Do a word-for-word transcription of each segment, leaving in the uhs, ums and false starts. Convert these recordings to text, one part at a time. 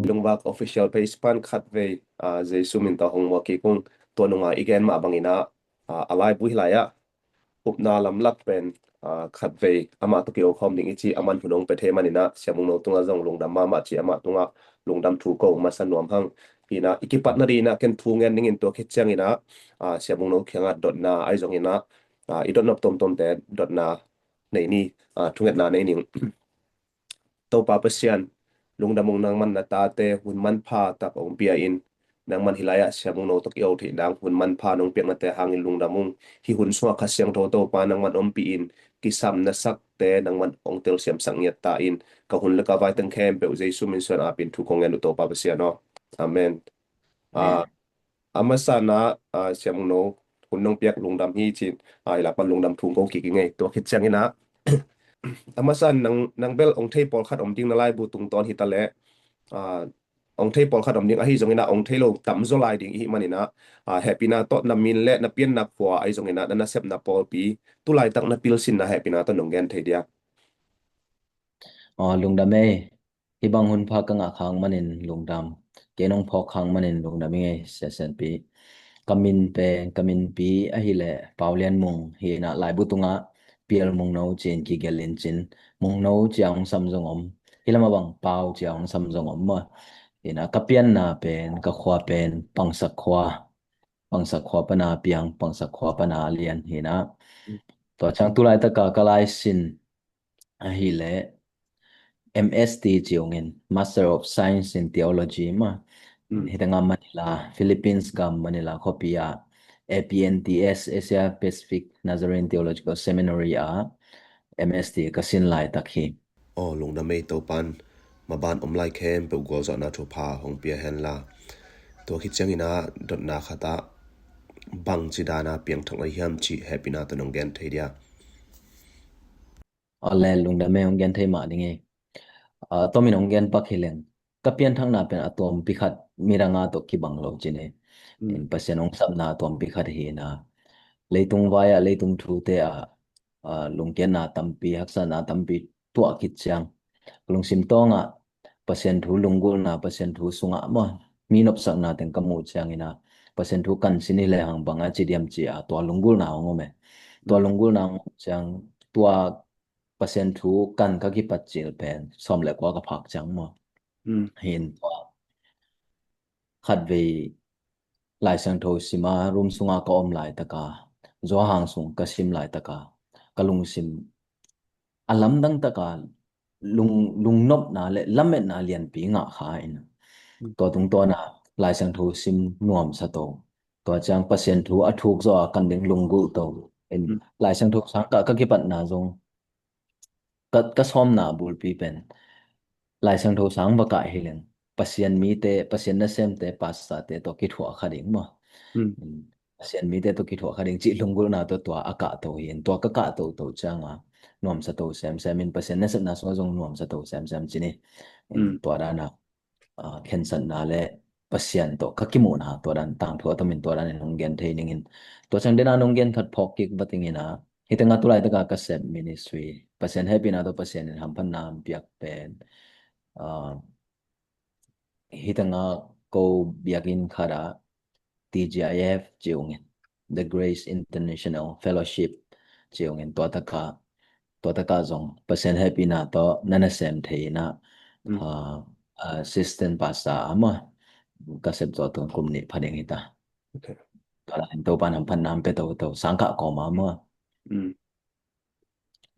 Lungvak official page pan khatvei, ah, Jesu min tawh hong muak kik ung. Tua nungah i gen mah bangin ah, ah, a laibu hi lai ah upna lamlak pen, ah, khatvei amah tawh ki-okhawm ding i ci, aman hun hong pia thei manin ah, Sia Mungno tungah zong lungdam mahmah ci, amah tungah lungdam thu ko masa nuam hang. Hi in ah, i kipatna dingin ah ken thu ngen dingin, tua khit ciangin ah, ah, Sia Mungno kiangah dotna ahi zongin ah, ah, i dotnop tomtomte dotna nei ni, ah, thungetna nei ning. Topa Pasian, lungdam ung, nangman na tate hun manpha tak hong pia in, nangman hih lai-ah Sia Mungno tawh ki-o theih ding hun manpha nong piaknate hangin lungdam ung. Hih hun sungah Kha Siangtho Topa nangman ompih in, kisam na sakte nangman hong telsiamsak ngiat ta in, ka hun le ka vai teng khempeuh Jesu min suang apin thu kong ngen uh Topa Pasian aw. Amen. Ah, a masa in ah, ah, Sia Mungno, hun nong piak lungdam hi ci-in, ah, i lak pan lungdam thu ko kik ing ei. Tua khit ciangin ah, a masa in nang, nang bel hong thei pawlkhat om ding, na laibu tungtawn hi ta leh, ah, hong thei pawlkhat om ding, ahi zongin ah hong thei lo tamzaw lai ding i hih manin ah, ah, hehpihna tawh na min le na pianna khua ahi zongin ah na nasepna pawlpi, tu laitak na pilsinna hehpihna tawh nong gen thei dia? Aw, lungdam ei. Hih bang hun pha ka ngah khak manin lungdam. Kei nong phawk khak manin lungdam ing ei, Sia Sianpi. Ka min pen, ka minpi ahih leh Pau Lian Mung hi in ah, laibu tungah Pial Mungno ci-in kigelh in cin, Mungno ci-a hong sam zong om. Hih lamah bang Pau ci-a hong sam zong om maw. Hi in ah, ka pianna pen, ka khua pen Pangsak khua. Pangsak khua pan a piang, Pangsak khua pan a lian hi in ah. Mm. Tua ciang tu laitaka ka laisin ahih leh M S T ci ung in, Master of Science in Theology maw. Mm. Hih tengah Manila, Philippines gam Manila khuapi ah A P N T S, Asia Pacific Nazarene Theological Seminary ah M S T ka sin laitak hi. Aw, lungdam ei, Topan maban om lai khempeuh gualzawhna thupha hong pia hen la. Tua khit ciangin ah dotna khat ah bangci dan a piangthak na hiam cih hehpihna tawh nong gen thei dia? Aw le, lungdam ei, hong gen thei mah ding ei. Ah, tua min hong gen pak hi leng, ka pianthakna pen a tuampi khat midang a tawh kibang lo ci ni. Mm. In Pasian hong sapna a tuampi khat hi in ah, leitung vai ah, leitung thute ah, ah, lungkiatna tampi, haksatna tampi tuah khit ciang, ka lungsim tawngah Pasian thu lunggulhna, Pasian thu sungah maw, mi nopsakna teng ka muh ciangin ah, Pasian thu kan sin hi lehang bang a ci diam ci-a tua lunggulhna hong om e. Tua Mm. lunggulhna hong om ciang, tua Pasian thu kan ka kipat cil pen sawm le kua ka phak ciang maw. Mm. Hi in tua khatvei Lai Siangtho sim a, room sungah ka om laitaka, Johan sung ka sim laitaka, ka lungsim a lamdang taka lung, lungnopna le lametna lianpi ngah kha in. Mm. Tua tungtawna Lai Siangtho sim nuamsa to. Tua ciang Pasian thu a thuk zawh a kan ding lunggulh to. In Mm. Lai Siangtho sang ka, ka kipatna zong ka, ka sawmna bulpi pen Lai Siangtho sang va kah hi leng, Pasian mite, Pasian nasemte, pastorte tawh kithuah kha ding maw. Mm. Pasian mite tawh kithuah kha ding cih lunggulhna tawh tua a kah to hi in, tua ka kah toto cianga nuamsa to semsem in, Pasian nasepna sungah zong nuamsa to semsem ci ni. In Mm. tua dana, ah, khensatna le Pasian tawh ka kimuhna tua dan tangthu a tomin tua dan in hong gen thei ning in. Tua ciang dena nong gen khat phawk kik va ting in ah, hih tengah tu laitaka ka sep ministry, Pasian hehpihna tawh Pasian in hamphatna hong piak pen, ah, hih tengah ko biakinn khat ah T G I F ci ung in, The Grace International Fellowship ci ung in, tua taka, tua taka zong Pasian hehpihna tawh na nasem thei in ah, Mm. ah, assistant pastor a maw, ka sep zawh tun kum nih pha ding hi ta. Okay. Tua lain Topan hamphatna hong pia toto, sangkah kawma maw. Mm.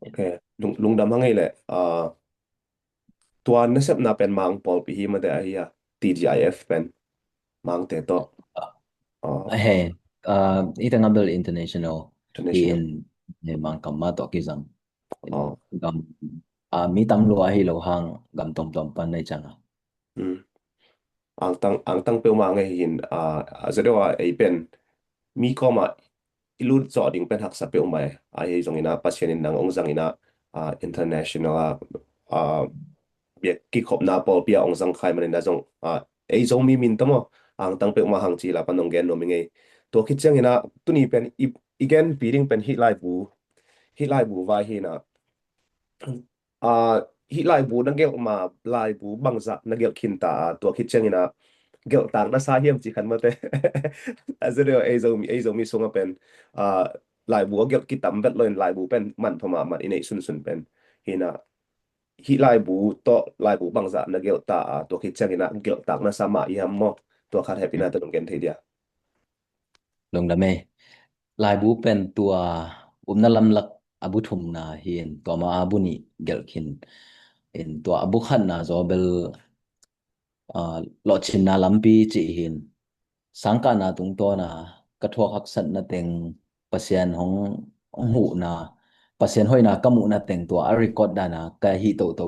Ok, lung, lungdam hang ei leh, ah, tua nasepna pen Mang pawlpi hi mate ahi a, T G I F pen Mangte tawh. Ah. He, ah, hih tengah bel international. International. Hi in, he, Mangkam mah tawh kizang. Ah. Gam, ah, mi tam lua ahi lo hang gam tuamtuam pan nei cianga. Hmm. Angtang, angtang peuhmah ngei hin, ah, a zet deuh a ei pen mi kawmah i lut zawh ding pen haksa peuhmah e. Ahi zongin ah Pasian in nang hong zangin ah, ah, international ah, ah, biak kikhopna pawlpi ah hong zang khai manin ah zong, ah, ei Zomi min tawh maw, angtang peuhmah hang ci la pan hong gen nuam i ngei. Tua khit ciangin ah tuni pen i, i genpi ding pen hih laibu, hih laibu vai hi in ah, ah, hih laibu na gelh ma, laibu bangzah na gelh khin ta a, tua khit ciangin ah gelhtak na sa hiam ci khan mate. A zia deuh ei Zomi, ei Zomi sungah pen, ah, laibu a gelh kitam vet lo in laibu pen manpha mahmah i neih sunsun pen. Hi na, hih laibu tawh laibu bangzah na gelh ta a, tua khit ciangin ah gelhtak na sa mah hiam maw? Tua khat hehpihna tawh nong gen thei dia? Lungdam ei. Laibu pen tua upna lamlak a bu thumna hi in, tua ma a bu nih gelh khin in, tua a bu khatna zaw bel, ah, lawhcinna lampi cih hi in, sangkahna tungtawn a ka thuak haksatna teng Pasian hong, hong huhna, Pasian hoihna ka muhna teng tua a record dan a ka hih toto,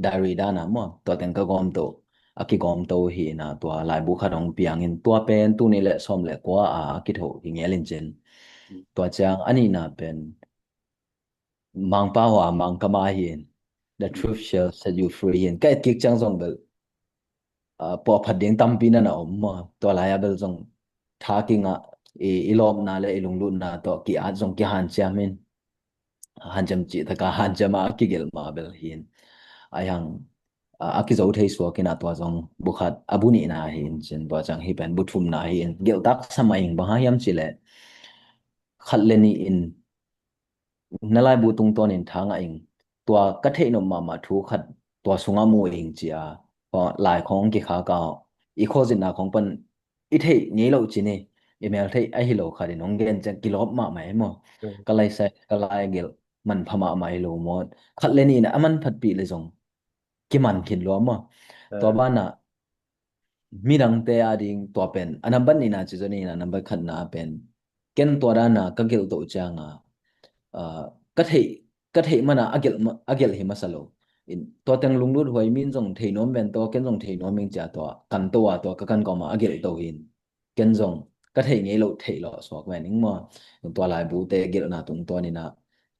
diary dan a maw, tua teng ka gawmto, a kigawmto hi in a, tua laibu khat hong piang in, tua pen tul nih le sawm le kua a, a kitho hi ngel in cin. Tua ciang a nihna pen Mangpau a Mangkam a hi in, "The truth shall set you free" hi in. Ka et kik ciang zong bel, ah, puahphat ding tampi na na om maw. Tua lai a bel zong tha kingah, i, i lawpna le i lunglutna tawh ki-at zong kihanciam in. Hanciam cih taka hanciam a kigelh ma bel hi in. Ai hang, ah, a kizo thei suak in a, tua zong bu khat a bu nihna hi in cin, tua ciang hih pen bu thumna hi in. Gelhtak sa mah ing, bang hang hiam cih leh khat le nih in na laibu tungtawn in tha ngah ing. Tua ka theih nop mahmah thu khat tua sungah mu ing ci a, lai khawng kikhak a, i khuazitna khawng pan i theih ngei loh cin hi, i mel theih ahi lo khat in hong gen ciang kilawp mahmah hi maw. Ka lai sai, ka lai gelh manpha mahmah hi lo maw. Khat le nih in a manphatpih le zong kiman khin lua maw. Tua banah midangte a ding tua pen a nambat nihna ci zaw ni in a, nambat khatna pen ken tua dan a ka gelh toh ciang a, ah, ka theih, ka theih man a a gelh ma-, a gelh hi masa lo. In tua teng lunglut huai, min zong thei nuam ven tawh, ken zong thei nuam ing ci a, tua kan to a, tua ka kan kawm a a gelh to hi in. Ken zong ka theih ngei loh theih lawh suak ven ing maw. Tua laibute gelhna tungtawn in a,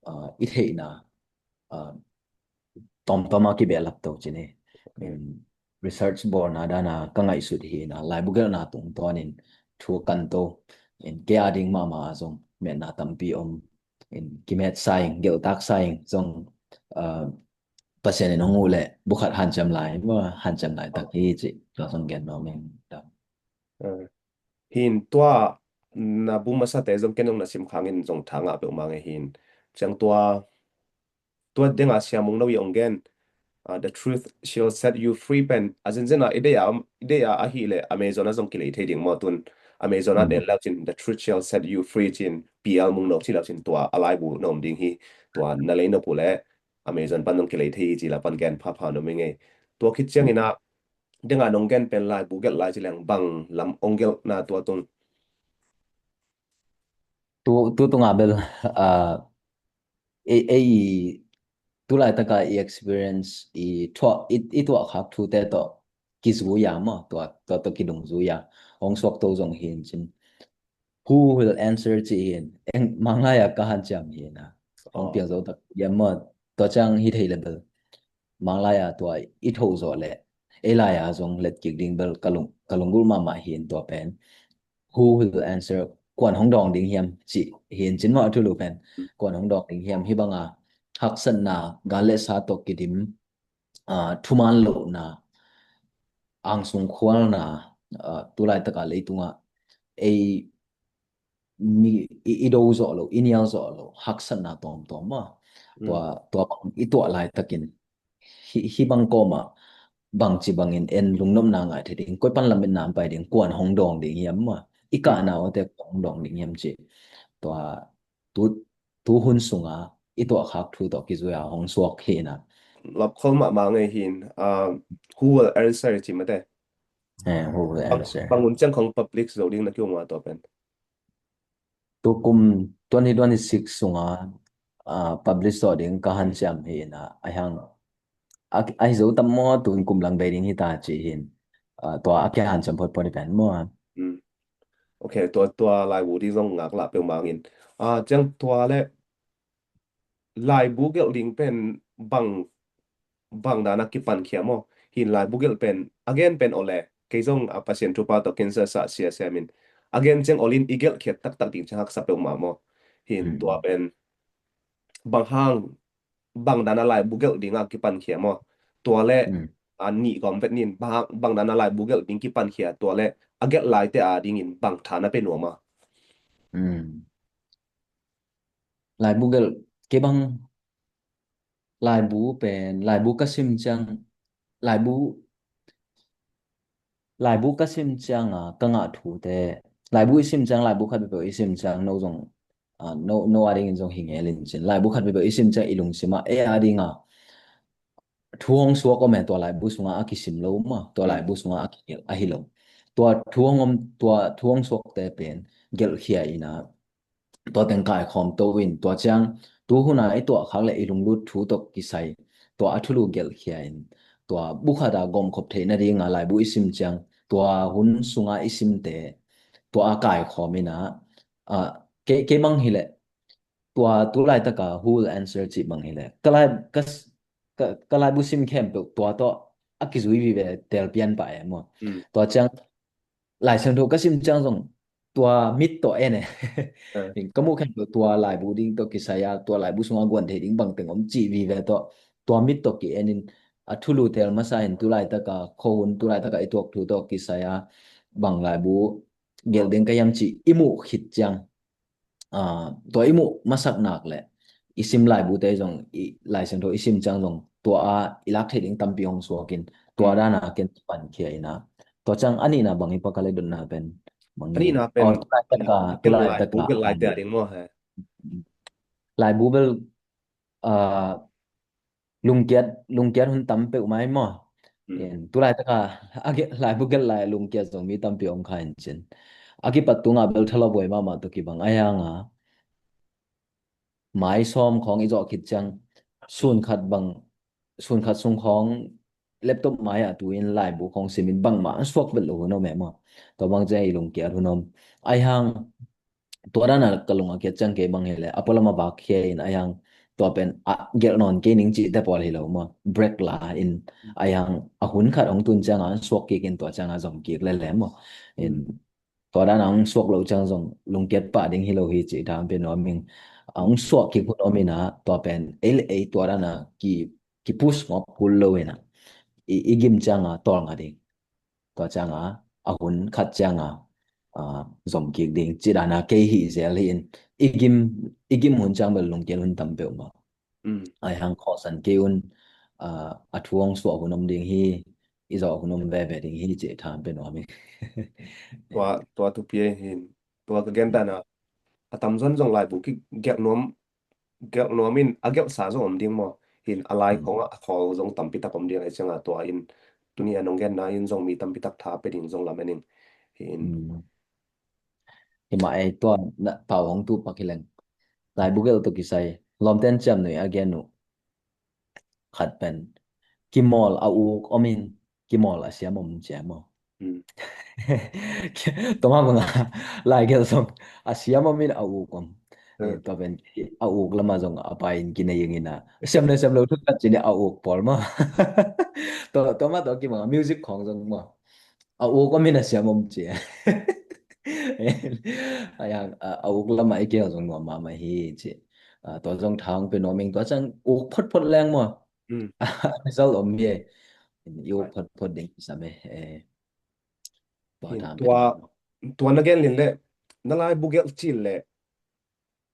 ah, i theihna, ah, tawmtawm a kibehlap to cin hi. Em, research bawlna dan a ka ngaihsut hi in a, laibu gelhna tungtawn in thu kan to in, kei a ding mahmah a zong metna tampi om in, kimet sa ing, gelhtak sa ing zong, ah, Pasian in hong huh leh bu khat hanciam lai, hanciam laitak hi cih tua zong gen nuam ing. Ah, hi in tua na bu masate zong ken zong na sim khang in zong tha ngah peuhmah ngei hi in. Ciang tua, tua ding a Sia Mung No i hong gen, ah, "The truth shall set you free" pen a zenzen a i deih a, i deih a ahih leh Amazon ah zong kilei thei ding maw. Tun Amazon ah den leu cin, "The truth shall set you free" cin, P L Mung No ci leu cin, tua a laibu na om ding hi. Tua na lei nop uh leh Amazon pan zong kilei thei hi ci la pan gen phapha nuam ing ei. Tua khit ciangin a, ding a nong gen pen laibu gelh lai ci leng bang lam hong gelhna tua tung? Tu, tu tung a bel, ah, ei, ei, tu laitak a i experience, i thuak, i, i tuahkhak thute tawh kizui a maw, tua, tua tawh kidungzui a hong suak to zong hi in cin. "Who will answer?" ci hi in, eng Manglai a ka hanciam hi in a, hong piang zo tak hiam maw. Tua ciang hi thei leh bel Manglai a tua i tho zawh leh ei lai a zong let kik ding bel ka lung, ka lunggulh mahmah hi in, tua pen "Who will answer?" Kuan hong dawng ding hiam ci hi in cin maw, a thulu pen. Kuan hong dawng ding hiam, hih bang a haksatna, gal le sa tawh kidim, ah, thuman lohna, angsung khualna, ah, tu laitak a leitung ah ei mi i, i do zawh lo, i nial zawh lo haksatna tawmtawm maw. Tua, tua bang i tuah laitakin hih, hih bang kawm ah bangci bangin en lungnopna ngah thei ding, koi pan lametna pai ding, kuan hong dawng ding hiam maw. I kahna awte kuan hong dawng ding hiam ci. Tua tu, tu hun sung a i tuahkhak thu tawh kizui a hong suak hi in a. Lapkhol mahmah ngei hi in, ah, "Who will answer?" ci mate. Eh, "Who will answer?" Bang hun ciang khong public zo ding na ki-um a tua pen? Tu kum twenty twenty-six sung a, ah, publish zawh ding ka hanciam hi in a, ai hang a, ahi zo tam maw, tu in kum lang bei ding hi ta ci hi in, ah, tua a kihanciam photphot hi pen maw. Ok, tua, tua laibu ding zong ngaklah peuhmah ing. Ah, ciang tua leh laibu gelh ding pen bang, bang dan a kipankhia maw? Hi in laibu gelh pen a gen pen aw leh kei zong a Pasian thupha tawh kinsa sa sia sia min a gen ciang aw leh i gelh khiat taktak ding ciang haksa peuhmah maw? Hi in tua pen bang hang bang dan a laibu gelh ding a kipankhia maw? Tua le, mm, a, nih kawm vet nin, bang, bang dan a laibu gelh ding kipankhia, tua le a gelh laite a dingin bang tha na pe nuam a? Mm. Laibu gelh, kei bang laibu pen, laibu ka sim ciang, laibu, laibu ka sim ciang a ka ngah thute, laibu i sim ciang, laibu khat peuhpeuh i sim ciang, no zong, a, no, no a dingin zong hi ngel in cin. Laibu khat peuhpeuh i sim ciang i lungsim ah, ei a ding a thu hong suak om e, tua laibu sungah a kisim lo maw, tua, mm, laibu sungah a kigelh ahi lo. Tua thu hong om, tua thu hong suakte pen gelhkhia in a, tua teng kaikhawm to in, tua ciang, tu hun a i tuah khak le i lunglut thu tawh kisai, tua a thulu gelhkhia in, tua bu khat a gawmkhop theih nading a laibu i sim ciang, tua hun sungah i simte, tua a kaikhawm in a, a, kei, kei bang hi leh, tua tu laitak a who will answer cih bang hi leh, ka lai, ka, ka, ka laibu sim khempeuh tua tawh a kizui vive tel pian pah e maw. Mm. Tua ciang, Lai Siangtho ka sim ciang zong tua mit tawh en e. Eh. Ka muh khempeuh tua laibu ding tawh kisai a, tua laibu sungah guan thei ding bang teng om cih vive tawh, tua mit tawh ki-en in, a thulu tel masa in, tu laitak a khuahun, tu laitak a i tuak thu tawh kisai a, bang laibu gelh ding ka hiam cih i muh khit ciang, a, tua i muh masak nak le i sim laibute zong, i Lai Siangtho i sim ciang zong, tua a i lak thei ding tampi hong suak in, tua, mm, dan a ken pankhia in a. Tua ciang a nihna bang hi, Pu Kale, dotna pen bang hi? A nihna pen, oh, tu laitak a, tu laitak a, laibu gelh laite a ding maw he? Laibu bel, a, lungkiat, lungkiat hun tam peuhmah hi maw. Mm. In, tu laitak a, a ge-, laibu gelh lai lungkiat zong mi tampi om kha in cin. A kipat tung a bel thalawbuai mahmah tawh kibang, ahi hang a, mai sawm khawng i zawh khit ciang, sun khat bang, sun khat sung khawng laptop mai ah tu in laibu khawng sim in bangmah an suak vet lo hun om e maw. Tua bang ciang i lungkiat hun om. Ahi hang, tua dan a ka lung a kiat ciang kei bang hi leh, a pualam a vak khia in, ahi hang tua pen a gelh nawn kei ning cihte pawl hi lo maw, break la in, ahi hang a hun khat hong tun ciang a an suak kik in, tua ciang a zom kik lel e maw. In, mm, tua dan a hong suak lo ciang zong lungkiat pah ding hi lo hi cih dan pen nuam ing. A hong suak kik hun om in a, tua pen ei le ei tua dan a ki, ki push ngawp kul lo in a, i, i gim ciang a tawlnga ding. Tua ciang a, a hun khat ciang a, a, zom kik ding cih dan a kei hih zel hi in, i gim, i gim hun ciang bel lungkiat hun tam peuhmah. Mm. Ahi hang khawhsan kei un, a, a thu hong suah hun om ding hi, i zawh hun om veve ding hi cih tha pe nuam hi. Tua, tua thupi hi in, tua ka gen dan a, a tamzaw in zong laibu kigelh nuam, gelh nuam in a gelhsa zong om ding maw. Hi in a lai, mm, khawng ah a khawl zong tampi tak om ding ahi ciang a, tua in tuni a nong genna in zong mi tampi tak tha pe ding zong lamen ing. Hi in. Mm. Hi mah ei, tua na pau hong tu pak hi leng. Laibu gelh tawh kisai, lawmte in ciamnuih a gen uh khat pen, kimawl a uk om in, kimawl a siam om, ci a maw. Mm. Tua mah bang a, lai gelh zong a siam om in a uk om. Mm. Eh, tua pen a uk lam ah zong a pai in kinei ing in a, siam le siam lo thuk khat ci in a uk pawl maw. Tua, tua mah tawh kibang a, music khawng zong maw, a uk om in a siam om, ci a. Ahi hang a, a uk lam ah i kihel zong nuam mahmah hi, ci. A, tua zong tha hong pe nuam ing, tua ciang uk photphot leng maw. Mm. Result om hi e. I uk photphot ding kisam e. Eh. Tua, hi in, tha hong pe nuam. Tua na gen lin leh, na laibu gelh cil leh,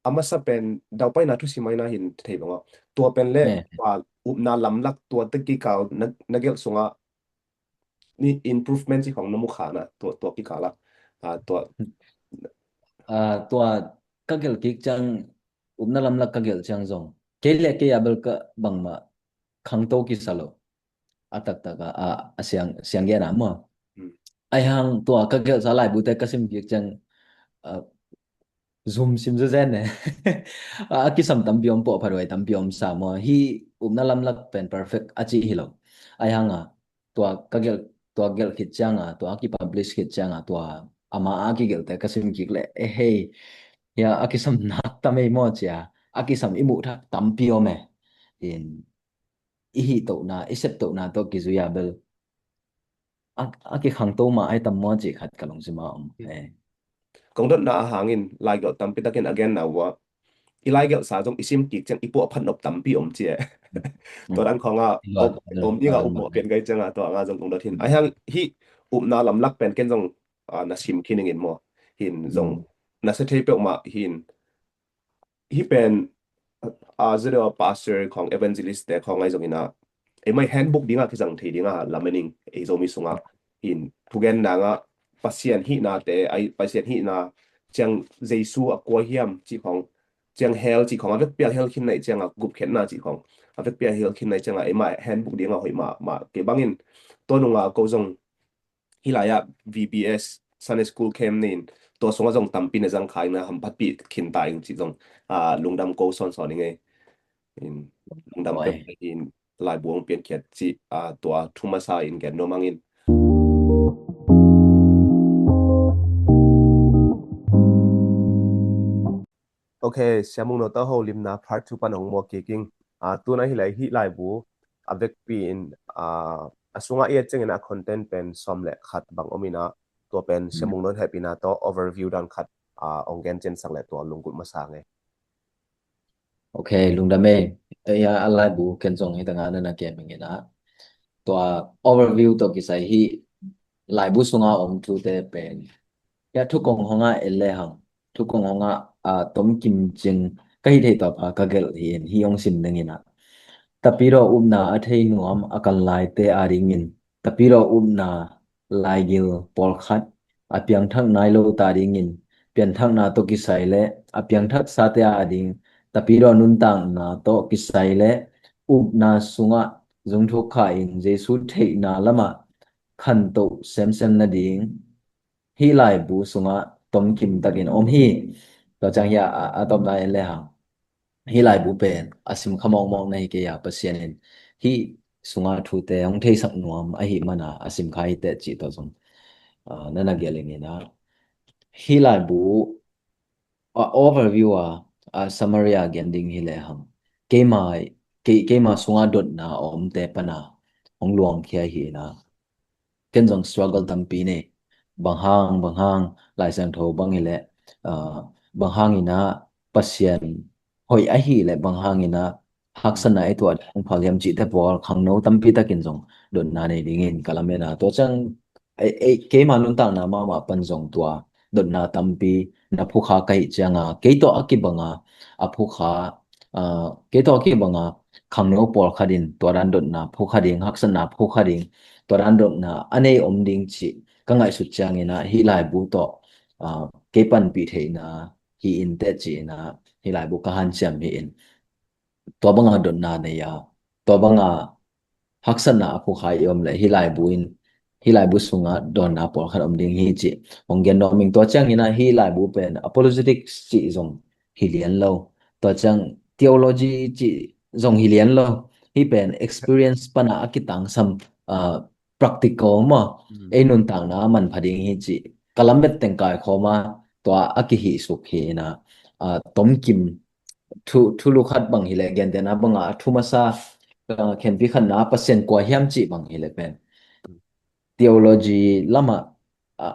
a masa pen daupaina thusim ahi na hi in, thei bang a. Tua pen leh, eh, tua upna lamlak, tua te kikal na, na gelh sungah ni improvement ci khawng na mu kha na, tua, tua kikal ah. A, tua. A, tua ka gelh kik ciang, upna lamlak ka gelh ciang zong, kei le kei a bel ka bangmah khangto kisa lo. A taktak a, a, a siang, siang gen a maw. Mm. Ahi hang tua ka gelhsa laibute ka sim kik ciang, a, zum sim zezen e. A, a kisam tampi om, pawh pharuai tampi om sa maw. Hi upna lamlak pen perfect a ci hi lo. Ahi hang a, tua ka gelh, tua gelh khit ciang a, tua a kipublish khit ciang a, tua ama a kigelhte ka sim kik leh, eh, hei, hia a kisam nak tam ei maw, ci a, a kisam i muh thak tampi om e. In, i hih tohna, i sep tohna tawh kizui a bel a, a kikhangto mah ahi tam maw cih khat ka lungsim ah om. Mm. Eh. Kong dotna a hangin, laigelh tampi takin a genna uh ah, i laigelhsa zong i sim kik ciang i puah phat nop tampi om ci e. Tua dan khawng a om ding a upmawh pen kai ciang a tua nga zong kong dot hin a hiang hih upna lamlak pen ken zong na sim khin ing in maw, hin zong na sia thei peuhmah hin. Hih pen a zudeo pastor khawng evangelist te khawng ngai zong ina ei mai handbook dinga kizang thei dinga lamen ing ei Zomi sunga hin thugen nanga Pasian hihna te ai Pasian hihna ciang Jesu a kua hiam ci khawng ciang hell ci khawng a vekpia hell khin naih cianga gupkhiatna ci khawng a vekpia hell khin naih cianga ei mai handbook dinga hoih mah mah kei bangin tua nunga ko zong hih lai-ah V B S Sunday School Camp nin tua sungah zong tampi na zang kha ina hamphatpih khin ta ing cih zong lungdam ko sawnsawn ing ei. Lungdam peuh in laibu hong piankhiat cih tua thu masa in gen nuam hangin. Ok, Sia Mung no tawh holimna part two pan hong muak kik ing. Tuna hilai hih laibu a vekpi in a sungah i et ciangin a content pen sawm le khat bang om ina tua pen Sia Mung no hehpihna tawh overview dan khat hong gen ciansak le tua lunggulh masa nge. Ok, lungdam ei. A laibu ken zong hi tanga na na kem ing ina tua overview tawh kisai hih laibu sunga om thute pen ya thukong honga ele hang thukong honga a tomkim cing ka hi thei tawpa ka gelh hi in hi hong sim ding ina tapidaw upna a thei nuam a kan laite a dingin tapidaw upna laigil pawlkhat a piangthak nai lo ta dingin pianthakna tawh kisai le a piangthak sate a ding tapidaw nuntakna tawh kisai le upna sungah zungthuk kha in Jesu theihna lamah khantoh semsem nading hih laibu sungah tomkim takin om hi. Tua ciang hi a, a tawpna en le hang hih laibu pen a sim kha mawkmawk na hi kei a Pasian in hih sungah thute hong theisak nuam ahi mana a sim kha hi teh cih tawh zong na na gelh ing ina hih laibu a overview a, a summary a gen ding hi le hang keima keima sungah dotna a omte pana hong luangkhia hi ina ken zong struggle tampi nei. Bang hang bang hang Lai Siangtho bang hileh bang hang ina Pasian hoih ahi le bang hang ina haksatna i tuah ding hong phal hiam cihte pawl khangno tampi takin zong dotna nei dingin ka lamen a tua ciang keima nuntakna mahmah pan zong tua dotna tampi na phukha ka hih cianga kei tawh a kibanga a phukha kei tawh a kibanga khangno pawlkhat in tua dan dotna phukha ding haksatna phukha ding tua dan dotna a nei om ding cih ka ngaihsut ciangina hih laibu tawh kei panpih theihna hi in teh cihina hih laibu ka hanciam hi in tua banga dotna nei a tua banga haksatna a phukha i om le hih laibu in hih laibu sunga dawnna pawlkhat om ding hi cih hong gen nuam ing tua ciangina hih laibu pen apologetics cih zong hi lian lo tua ciang theology cih zong hi lian lo hih pen experience pana a kitangsam practical maw ei nuntakna a manpha ding hi cih ka lamet teng kaikhawma tua a kihihsuk hi ina tomkim thu lukhat bang hileh gentehna banga a thu masa khenpi khatna Pasian kua hiam cih bang hileh pen theology lama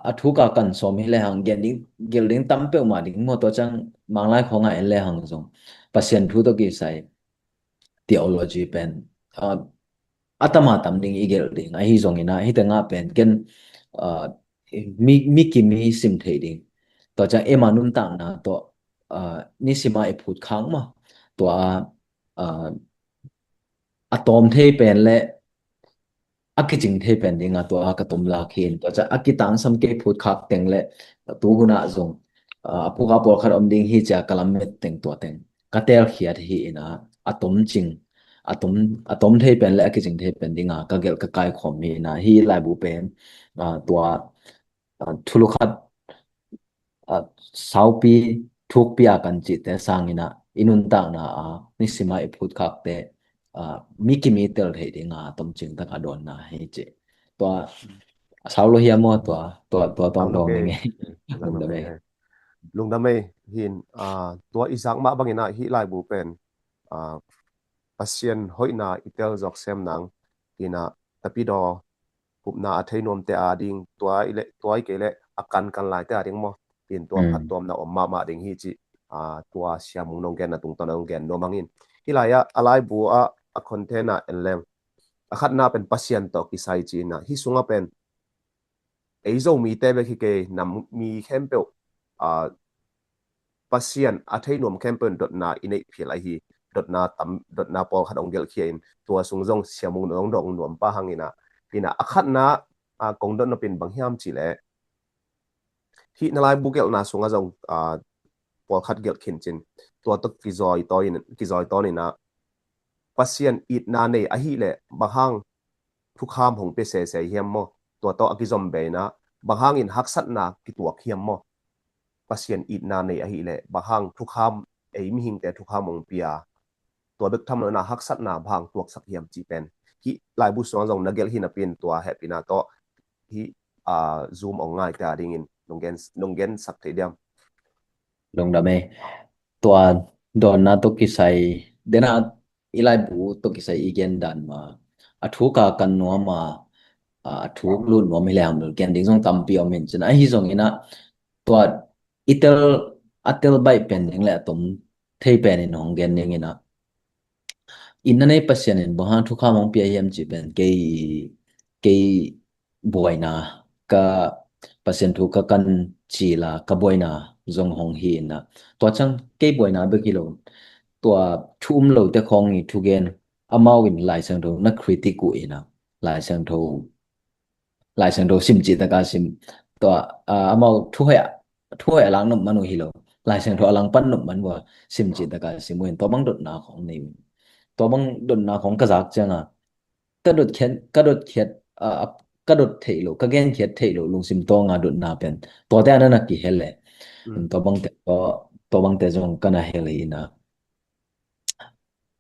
a thuka kan sawm hileh hang gen ding gel ding tam peuhmah ding maw tua ciang manglai khawngah en le hang zong Pasian thu tawh kisai theology pen a tama tam ding i gelh ding ahi zongina hih tengah pen ken mi kimi sim thei ding tua ciang ema nuntakna tawh nisima i phut khak maw tua a tawm thei pen le a kicing thei pen dinga tua ka tom lak hi in tua ciang a kitangsam kei phut khak teng le tu hunah zong a phukha pawlkhat om ding hi cia ka lamet teng tua teng ka telkhiat hi ina a tomcing a tom a tom thei pen le a kicing thei pen dinga ka gelh ka kaikhawm hi ina hih laibu pen tua thulu khat saupi thukpi a kan cihte sangina i nuntakna a nisima i phutkhakte mi kimi tel thei dinga tomcing taka dawnna hi ci. Tua a sau lo hiam maw tua tua tua tawng dawng ding e. Lungdam ei hin tua i zak mah bangin ah hih laibu pen Pasian hoihna i tel zawk sem nang ina tapidaw upna a thei nuamte a ding tua i leh tua i kei leh a kan kan laite a ding maw in tua phattuamna om mahmah ding hi cih aa, tua Sia Mung nong genna tungtawn a hong gen nuam hangin. Hih lai-ah a laibu ah a content ah en leng, a khatna pen Pasian tawh kisai ci-in ah, hih sungah pen ei Zomite bek hi kei, nam mi khempeuh, aa, Pasian a thei nuam khempeuh in dotna i neih phial ahi, dotna tam, dotna pawlkhat hong gelhkhia in, tua sung zong Sia Mung nong dong nuam pah hangin ah, in ah a khatna, aa, kong dot nop in bang hiam cih leh, hih na laibu gelhna sungah zong, aa, pawlkhat gelh khin cin, tua tawh kizawi tawn in, kizawi tawn in ah, Pasian itna nei ahih leh bang hang thukham hong pia sese hiam maw? Tua tawh a kizom bei in ah bang hangin haksatna kituak hiam maw? Pasian itna nei ahih leh bang hang thukham, ei mihingte thukham hong pia, tua bek tham lo in ah haksatna bang hang tuaksak hiam cih pen hih laibu sungah zong na gelh hi napi in, tua hehpihna tawh hih, aa, Zoom hong ngaite a dingin nong gen, nong gensak thei diam? Lungdam ei. Tua dawnna tawh kisai, den a i laibu tawh kisai i gen dan mah, a thuk a kan nuam a, a thuk lut nuam hi leh hang bel gen ding zong tampi om in cin, ahi zongin ah tua i tel, a tel baih pen ding le a tom thei pen in hong gen ding in ah, itna nei Pasian in bang hang thukham hong pia hiam cih pen kei, kei buaina, ka Pasian thu ka kan cil a ka buaina zong hong hi in ah, tua ciang kei buaina bek hi lo, tua thu um lote khawng i thugen, amau in Lai Siangtho na critic uh in ah, Lai Siangtho, Lai Siangtho sim cih tak a sim, tua, aa, amau thu hoih a, thu hoih a lak nop man uh hi lo, Lai Siangtho a langpan nop man uh a sim cih tak a sim uh in, tua bang dotna khawng nei uh in, tua bang dotna khawng ka zak ciang a, ka dot khiat, ka dot khiat, aa, ka dot theih loh, ka genkhiat theih loh lungsim tawng a dotna pen, tuate a na na kihel leh. Mm. Tua bangte, tua, tua bangte zong ka na hel hi in ah,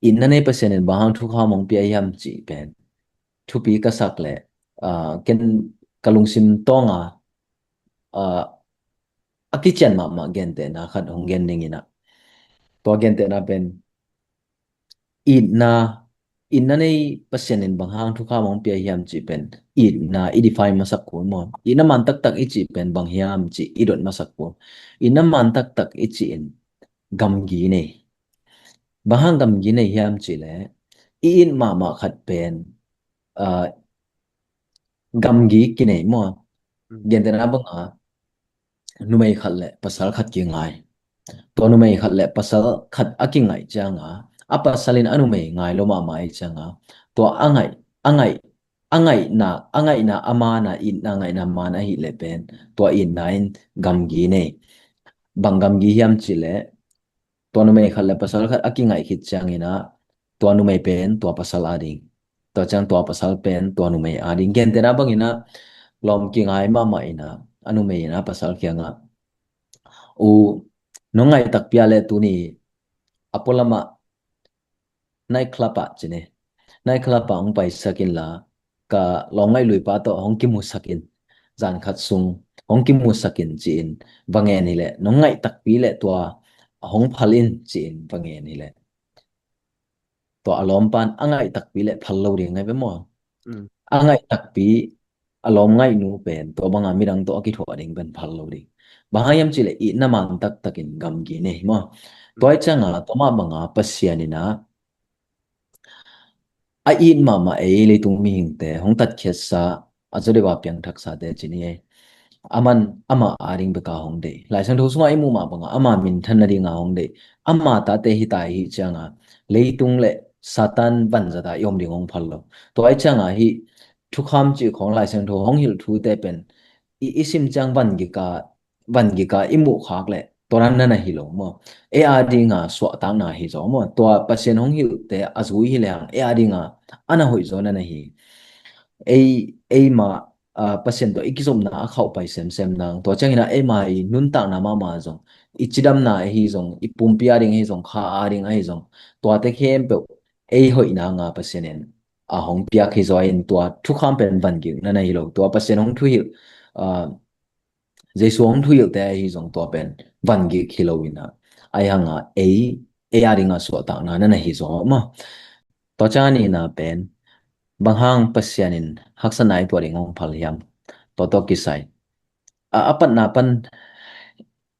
itna nei Pasian in bang hang thukham hong pia hiam cih pen thupi ka sak leh, aa, ken ka lungsim tawng a, aa, a kician mahmah gentehna khat hong gen ding in ah, tua gentehna pen itna, itna nei Pasian in bang hang thukham hong pia hiam cih pen itna i define masak kul maw? Itna man taktak i cih pen bang hiam cih i dot masak kul. Itna man taktak i cih in gamgi nei. Bang hang gamgi nei hiam cih leh, i it mahmah khat pen, aa, gamgi kinei maw? Mm. Gentehna bang a, numei khat le pasal khat kingai. Tua numei khat le pasal khat a kingaih ciang a, a pasal in a numei ngai lo mahmah ahih ciang a, tua a ngaih, a ngaih, a ngaihna, a ngaihna a man a, itna ngaihna man ahih leh pen, tua itna in gamgi nei. Bang gamgi hiam cih leh, tua numei khat le pasal khat a kingaih khit ciangin ah, tua numei pen tua pasal a ding, tua ciang tua pasal pen tua numei a ding. Gentehna bangin ah, lawm kingai mahmah in ah, a numei in ah pasal kiangah, "U, nong ngaih takpi a leh tuni a pualam ah night club ah," ci ni, "night club ah hong paisak inla, ka lawmngaih luipa tawh hong kimusak in, zan khat sung hong kimusak in," ci-in va ngen hi leh, "Nong ngaih takpi leh tua hong phal in," ci-in va ngen hi leh, tua a lawmpa in a ngaih takpi leh phal lo ding ngai ve maw? Mm. A ngaih takpi, a lawm ngaihnu pen tua banga midang tawh a kithuah ding pen phal lo ding. Bang hang hiam cih leh itna man taktakin gamgi nei maw? Mm. Tua ahih cianga tua mah banga Pasian in ah a it mahmah ei leitung mihingte hong tatkhiatsa, a zaw deuh a piangthaksate ci ni ei. Aman ama ading beka hong deih. Lai Siangtho sungah i muh mah banga ama minthan nadinga hong deih. Ama tate hita i hih cianga leitung le Satan vanzata i om ding hong phal lo. Tua ahih cianga hih thukham cih khawng, Lai Siangtho hong hilh thute pen i, i sim ciang van gika, van gika i muh khak leh tua dan na na hi lo maw? Ei adinga suahtakna hi zaw maw? Tua Pasian hong hilhte a zui hi lehang ei adinga a na hoih zaw na na hi. Ei, eima, ah, Pasian tawh i kizopna a khauhpai semsem nang, tua ciangin ah eima i nuntakna mahmah zong, i cidamna ahi zong, i pumpi ading ahi zong, kha ading ahi zong, tuate khempeuh ei hoih nanga Pasian in a hong piak hi zaw in, tua thukham pen vangik na na hi lo. Tua Pasian hong thuhilh, ah, Jesu hong thuhilhte ahi zong tua pen vangik hi lo in ah, ahi hanga ei, ei adinga suahtakna na na hi zaw maw? Tua ciang a nihna pen, bang hang Pasian in haksatna i tuah ding hong phal hiam? Tua tawh kisai, a, a patna pan,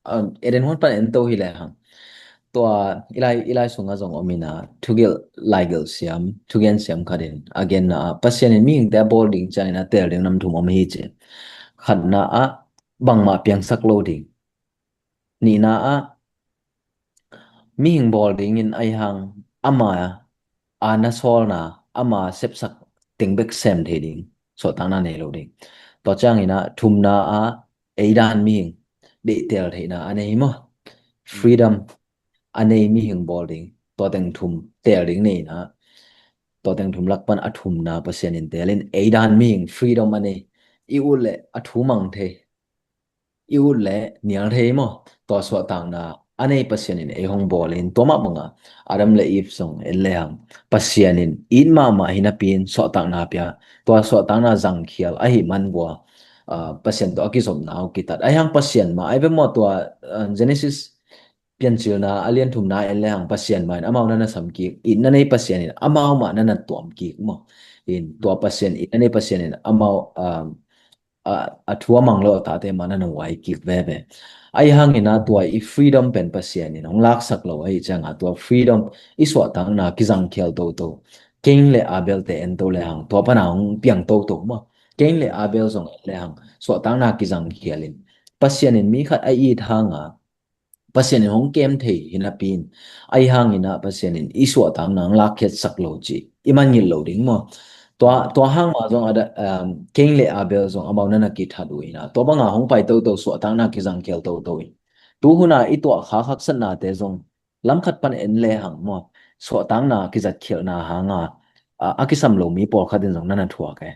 a, Eden huan pan en to hi lehang, tua i lai, i lai sungah zong om ina, thugelh, laigelh siam, thugen siam khat in a genna ah, Pasian in mihingte a bawl ding ciangin a teel ding nam thum om hi ci. Khatna ah bangmah piangsak lo ding. Nihna ah mihing bawl dingin ahi hang ama a na sawlna, ama sepsak teng bek sem thei ding, suahtakna nei lo ding. Tua ciangin ah thumna ah ei dan mihing deihtel theihna a nei maw? Freedom a nei mihing bawl ding, tua teng thum teel ding nei ina, tua teng thum lak pan a thumna Pasian in teel in ei dan mihing freedom a nei, i ut leh a thu mang thei, i ut leh nial thei maw? Tua suahtakna a nei Pasian in ei hong bawl in, tua mah banga Adam le Eve zong en lehang Pasian in it mahmah hi napi in suahtakna pia, tua suahtakna zangkhial ahi man vua, ah, Pasian tawh a kizopna uh kitat. Ahi hang Pasian mah ahi ve maw? Tua, ah, Genesis Piancilna a lian thumna en lehang Pasian mah in amau na na sam kik, itna nei Pasian in amau mah na na tuam kik maw? In tua Pasian, itna nei Pasian in amau, ah, a, a thu a mang lo a tate mah na na uai kik veve. Ahi hangin ah tua i freedom pen Pasian in hong laksak lo ahi ciangah tua freedom, i suahtakna kizangkhial toto. Cain le Abel te en to lehang tua pana hong piang toto maw? Cain le Abel zong en lehang suahtakna kizangkhial in Pasian in mi khat a it hanga Pasian in hong kem thei hi napi in, ahi hangin ah Pasian in i suahtakna hong lakkhiatsak lo ci i mangngilh lo ding maw? Tua, tua hang mah zong a da, um, Cain le Abel zong amau na na kithat uh ina, tua banga hong pai toto, suahtakna kizangkhial toto in. Tu huna i tuah khak haksatnate zong lam khat pan en lehang maw, suahtakna kizatkhialhna hanga, a, a kisam lo mi pawlkhat in zong na na thuak e.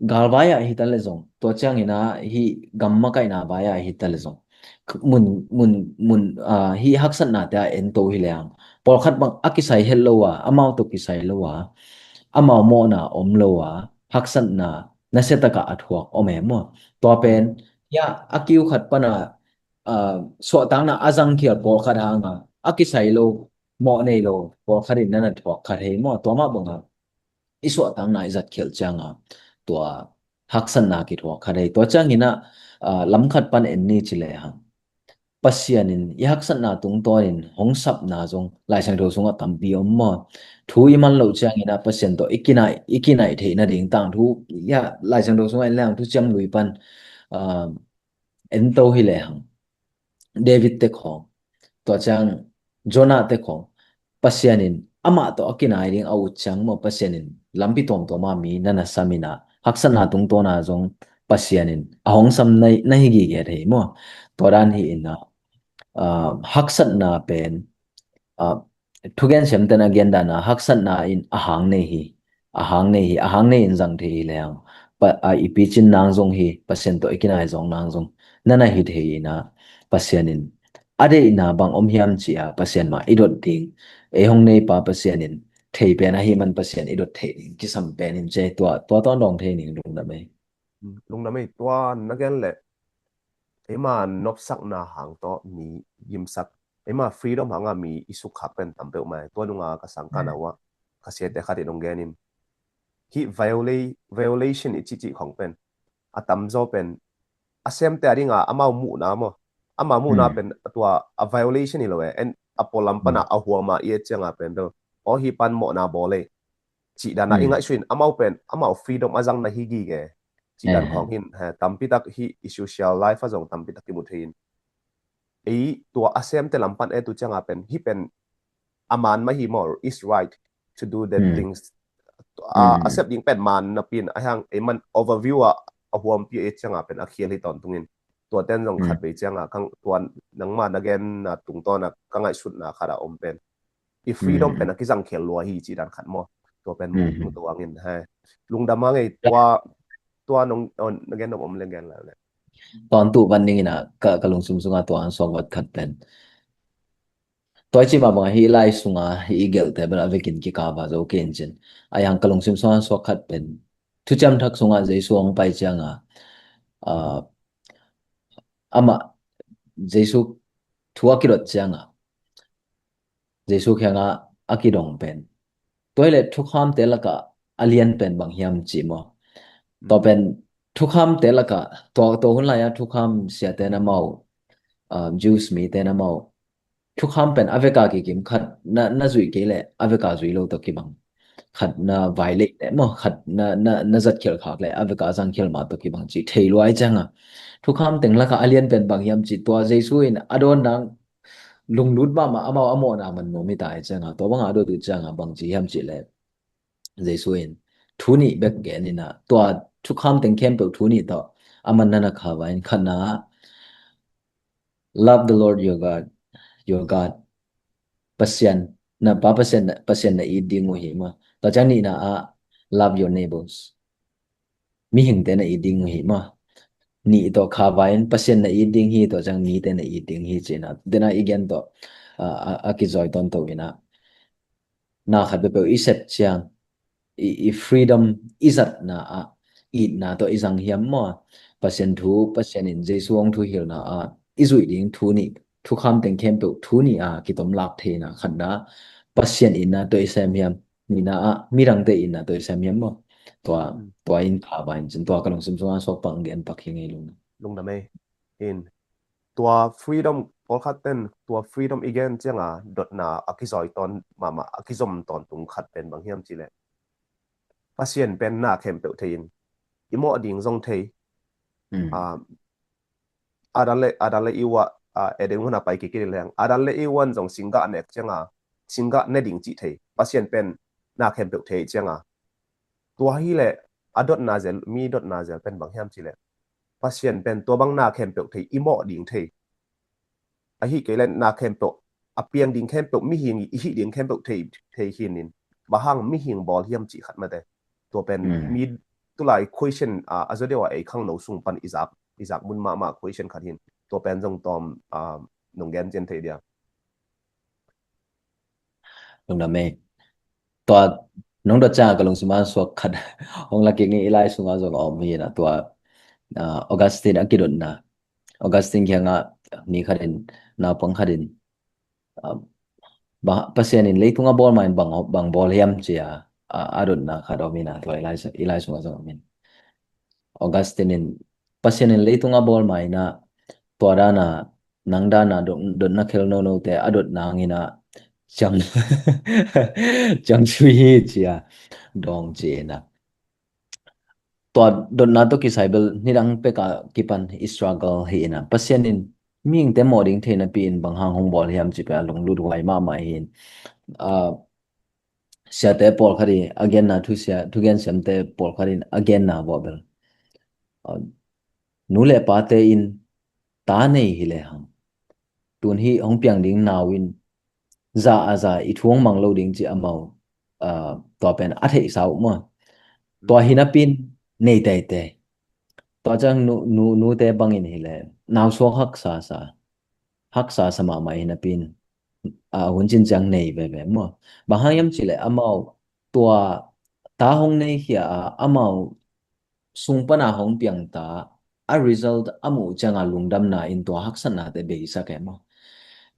Galvai ah hi ta le zong, tua ciangin ah hih gam makaihna vai ah hi ta le zong, mun, mun, mun, ah, hih haksatnate ah en to hi lehang, pawlkhat bang a kisai het lo a, amau tawh kisai lo a, amau mawhna om lo a, haksatna nasia takah a thuak om e maw? Tua pen, ya, a kiu khat pana, ah, suahtakna a zangkhial pawlkhat hanga a kisai lo, mawh nei lo pawlkhat in na na thuak kha thei maw? Tua mah banga i suahtakna i zatkhialh cianga tua haksatna kithuak kha thei. Tua ciangin ah, ah, lam khat pan en ni ci lehang, Pasian in i haksatna tungtawnin hong sapna zong Lai Siangtho sungah tampi om maw? Thu i man loh ciangin ah Pasian tawh i kinaih, i kinaih theih nading tangthu, ya, Lai Siangtho sungah en lehang Thuciam Lui pan, ah, en to hi lehang, David te khawng, tua ciang Jonah te khawng, Pasian in amah tawh a kinai ding a ut ciang maw, Pasian in lampi tuamtuama mi na na sam ina, haksatna tungtawna zong Pasian in a hong sam na, na hi gige thei maw? Tua dan hi ina, ah, haksatna pen, ah, thugen siamten a gen dana haksatna in a hang nei hi, a hang nei hi, a hang nei in zang thei hi lehang, pa, a i picin nang zong hi, Pasian tawh i kinai zong nang zong na na hi thei ina, Pasian in a deihna bang om hiam ci a Pasian mah i dot ding, ei hong neipa Pasian in thei pen ahi man Pasian i dot thei ding kisam pen in ci, tua, tua tawn dawng thei ning lungdam ei. Lungdam ei, tua na gen leh eima nopsakna hang tawh mi gimsak, eima freedom hanga mi i sukkhak pen tam peuhmah ei. Tua nunga ka sangkahna uah ka siate khat in hong gen in, hih viola-, violation i cihcih khawng pen a tamzaw pen a semte a dinga amau muhna maw, amau muhna pen tua a violation hi lo e. En a pualam pana a huama i et cianga pen bel, aw, hih pan mawhna bawl ei cih dana i ngaihsun in, amau pen amau freedom a zang na hi gige cih dan khawng hin, he, tampitak hih i social life a zong tampitak kimu thei in, ei tua a semte lam pan et uh cianga pen hih pen a man mah hi maw, is right to do that things. A, a sep ding pen man napi in, ahi hang ei man overview a, a huampi et cianga pen a khial hi tawntungin, tua ten zong khat vei cianga kang tua nangma na genna tungtawna ka ngaihsutna khat a om pen i freedom pen a kizangkhial lua hi cih dan khat maw? Tua pen mu, mu tuangin, he. Lungdam a ngei, tua, tua nong, oh, na gen nong om leng gen lai le. Tawntung van ning ina ka, ka lungsim sunga tua hong suak vat khat pen, tua i cih mah banga hih lai sunga hih i gelhte bel a vekin kikava zo kei in cin. Ahi hang ka lungsim sunga hong suak khat pen, Thuciam Thak sungah Jesu hong pai cianga, ah, amah Jesu thu a kidot cianga Jesu kiangah a kidong pen, tua hi leh thukhamte lakah a lian pen bang hiam ci maw? Tua pen thukhamte lakah, tua, tua hun lai-ah thukham siate in amau, ah, Jews mite in amau thukham pen a veka kikim, khat na, na zuih kei leh a veka zui lo tawh kibang, khat na vai leh leh maw, khat na, na, na zat khial khak leh a veka zang khial mah tawh kibang cih thei lua ahih ciangin, thukham teng lakah a lian pen bang hiam cih, tua Jesu in a dawn nang lunglut mahmah, amau a mawhna man nuam hi ta ahih ciangin, tua bangah a dot uh ciangin bang ci hiam cih leh, Jesu in thu nih bek gen in ah, tua thukham teng khempeuh thu nih tawh a man na na kha vai in, khatna, "Love the Lord your God, your God." Pasian, na Pa Pasian, Pasian na it ding uh hi maw. Tua ciang nihna ah, "Love your neighbors." Mihingte na it ding uh hi maw. Nih tawh kha vai in, "Pasian na it ding hi," tua ciang, "Mite na it ding hi," ci-in ah, dena i gen tawh, a, a, a kizui tawntung in ah, na khat peuhpeuh i sep ciang, i, i freedom, i zatna ah itna tawh i zang hiam maw? Pasian thu, Pasian in Jesu hong thuhilhna ah i zuih ding thu nih, thukham teng khempeuh thu nih a kitom lak theihna, khatna, Pasian itna tawh i sem hiam? Nihna ah midangte itna tawh i sem hiam maw? Tua, mm, tua in kha vai in cin, tua ka lungsim sungah suak pak, gen pak hi ngei lung. Lungdam ei. In, tua freedom, pawlkhat ten tua freedom i gen ciangin dotna a kizui tawn mahmah, a kizom tawntung khat pen bang hiam cih leh, Pasian pen na khempeuh thei in, i mawh ding zong thei. Mm. Ah, Adam le, Adam le Eva, ah, Eden huan a pai kik in leng, Adam le Eva in zong singgah nek ciangin, singgah ne ding cih thei. Pasian pen na khempeuh thei ciangin, tua hi leh a dotna zel, mi dotna zel pen bang hiam cih leh, Pasian pen tua bang na khempeuh thei, i mawh ding thei. Ahih kei leh na khempeuh, a piang ding khempeuh, mihing i hih ding khempeuh thei, thei hi in, bang hang mihing bawl hiam cih khat mate. Tua pen, mm, mi tulai question, ah, a zaw deuh a ei khangno sung pan i zak, i zak mun mahmah question khat hi in. Tua pen zong tawm, ah, nong gen cian thei dia. Lungdam ei. Tua nong dot ciangin ka lungsim ah suak khat hong lak kik ning, i lai sungah zong a om hi in ah, tua, ah, Augustine a kidotna. Augustine kiangah mi khat in, naupang khat in, ah, ba, Pasian in leitung a bawl ma in bang, bang bawl hiam ci-a, ah, a dotna khat om in ah, tua i lai, i lai sungah zong om in. Augustine in, Pasian in leitung a bawl ma in ah, tua dan a, nang dan a dot, dotna khel nonote a dot nang in ah, ciam, ciam sui hi ci-a dawng ci in ah. Tua dotna tawh kisai bel nidang pek a kipan i struggle hi in ah, Pasian in mihingte mawh ding thei napi in bang hang hong bawl hiam cih pen a lunglut huai mahmah hi in. Ah, siate pawlkhat in a genna, thusia, thugen siamte pawlkhat in a genna bawh bel, ah, nu le pate in ta nei hi lehang, tun hih hong piang ding nau in za a za i thu hong mang lo ding ci amau, ah, tua pen a theihsa uh maw. Tua hi napi in nei teitei. Tua ciang nu, nu, nute bangin hi leh nau suak haksa sa, haksa sa mahmah hi napi in, a, hun cin ciang nei veve maw. Bang hang hiam cih leh amau tua ta hong nei khia a, amau sung pan a hong piang ta a result a muh ciangin lungdamna in tua haksatnate beisak e maw.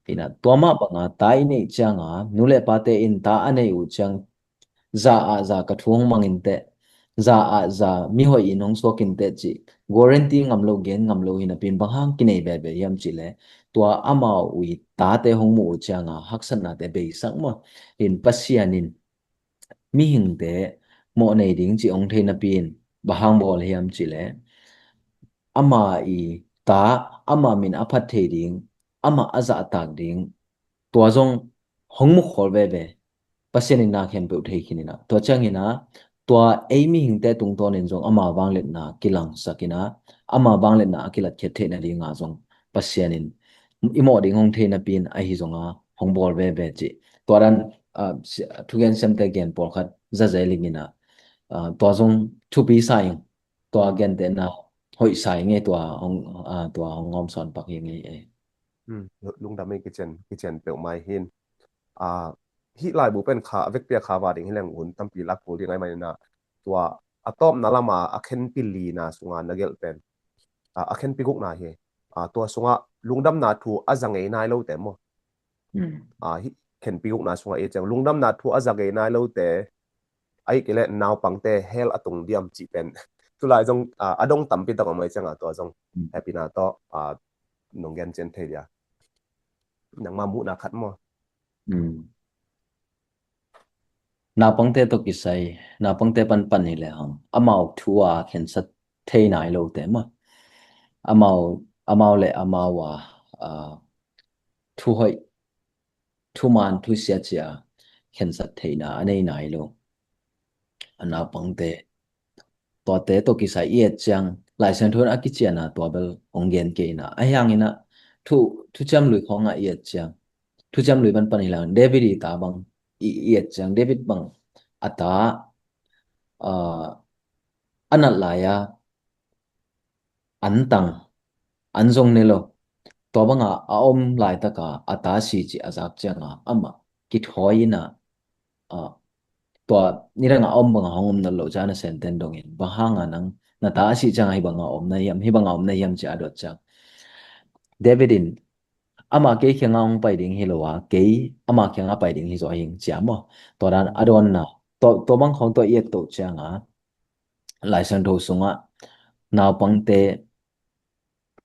Hi in ah, tua mah bangin ta i neih ciangin, nu le pate in ta a nei uh ciang, za ah za ka thu hong mang in teh, za ah za mihoih in hong suak in teh cih guarantee ngam lo, gen ngam lo hi napi in bang hang kinei veve hiam cih leh, tua amau i tate hong muh uh ciangin haksatnate beisak maw. Hi in Pasian in mihingte mawh nei ding cih hong thei napi in bang hang bawl hiam cih leh, ama i ta, ama min a phat thei ding, ama a zahtak ding, tua zong hong mukhawl veve. Pasian in na khempeuh thei khin in ah, tua ciangin ah, tua ei mihingte tungtawn in zong ama vangliatna kilangsak in ah, ama vangliatna a kilatkhiat theihna dingin zong Pasian in i mawh ding hong thei napi in ahi zongin hong bawl veve cih. Tua dan, ah, si-, thugen siamte gen pawlkhat zazel ing in ah, ah, tua zong thupi sa ing, tua gentehna hoih sa ing e, tua hong, ah, tua hong hawm sawn pak ing e. Hmm, lu-, lungdam ei, kician, kician peuhmah hi in. Ah, hih laibu pen kha, a vekpi a kha va ding hi leng hun tampi lak kul ding ahih manin ah, tua a tawpna lam a a khenpi lina sungah na gelh pen, ah, a khenpi gukna hi. Ah, tua sungah lungdamna thu a za ngei nai lote maw. Hmm. Ah, hih khenpi gukna sungah i et ciang lungdamna thu a za ngei nai lote, ahih kei leh naupangte hell a tung diam cih pen tulai zong, ah, a dong tampi tak om ahih ciangin tua zong, hmm, hehpihna tawh, ah, nong gen cian thei dia. nangma muhna khat maw? Naupangte tawh kisai, naupangte panpan hi lehang amau thu a khensat thei nai lote maw? Amau, amau le amau a, a, thu hoih, thuman, thusia cia khensat theihna a nei nai lo. A naupangte, tuate tawh kisai i et ciang, Lai Siangtho in a kiciana tua bel hong gen kei ina. Ahi hangina thu, Thuciam Lui khawngah i et ciang, Thuciam Lui panpan hi lehang David i ta bang i, i et ciang, David bang a ta, a, a nat lai-a an tang, an zong ne lo. Tua banga a om laitaka a ta si cih a zak cianga amah kithawi ina, a, tua nidanga a om banga hong om nat lo ciana senten dongin, bang hanga nang na ta a si cianga hibanga om na hiam, hibanga om na hiam ci a dot ciang, David in, ama kei kianga hong pai ding hi lo a, kei ama kianga pai ding hi zaw hing cia maw? Tua dan a dawnna, tua, tua bang khawng tua i et toh cianga Lai Siangtho sungah naupangte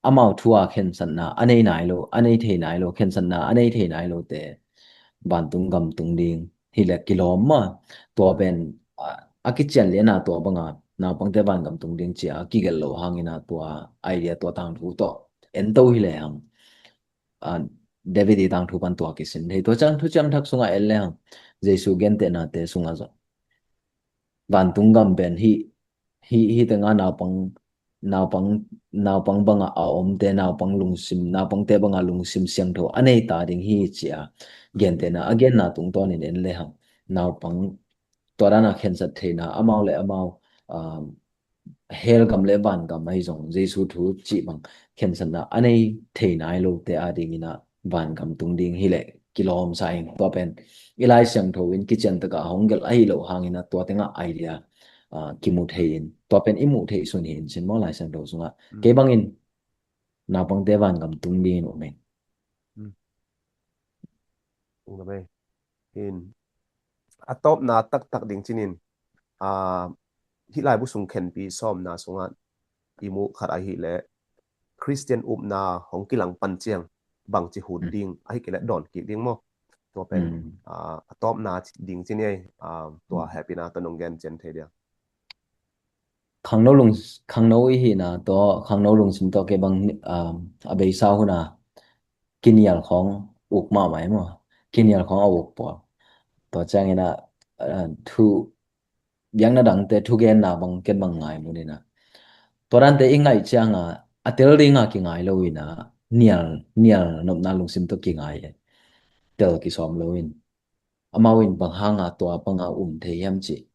amau thu a khensatna a nei nai lo, a nei thei nai lo, khensatna a nei thei nai lote vantung gam tung ding hi le kilawm maw? Tua pen, a, a kician liana tua banga naupangte vangam tung ding cia kigelh lo hangina tua idea, tua tangthu tawh en to hi lehang, a, David i tangthu pan tua kisin thei. Tua ciang Thuciam Thak sungah en lehang Jesu gentehnate sungah zong vantung gam pen hih, hih, hih tenga naupang, naupang, naupang banga a omte, naupang lungsim, naupangte banga lungsim siangtho a nei ta ding hi cia gentehna a genna tungtawnin en lehang naupang, tua dana khensat theihna amau le amau, um, hell gam le van gam ahi zong Jesu thu cih bang khensatna a nei thei nai lote a dingina vangam tung ding hi leh kilawm sa in, tua pen i Lai Siangtho in kician taka a hong gelh ahi lo hangina tua tenga idea, ah, kimu thei in, tua pen i muh theih sun hi in cin maw, Lai Siangtho sungah. Mm. Kei bangin naupangte vangam tung ding in um in. Mm. Ung lam ei. Hin, a tawpna taktak ding cinin, ah, hih laibu sung khenpi sawmna sungah i muh khat ahih leh Khristian upna hong kilang pan ciang bangci hun ding, ahih kei leh dawn kik ding maw? Tua pen, ah, a tawpna ding cin ei, ah, tua hehpihna tawh nong gen cian thei dia. Khangno lung, khangno i hihna tawh, khangno lungsim tawh kei bang, ah, a beisa huna kinial khawng uk mahmah ei maw? Kinial khawng a uk pawl. Tua ciangina, ah, thu biakna dangte thugenna bang ken bang ngai munina. Tua dante i ngaih cianga a tel dinga kingai lo ina, nial, nial nopna lungsim tawh kingai e. Tel kisawm lo in. Amau in bang hanga tua banga um thei hiam ci.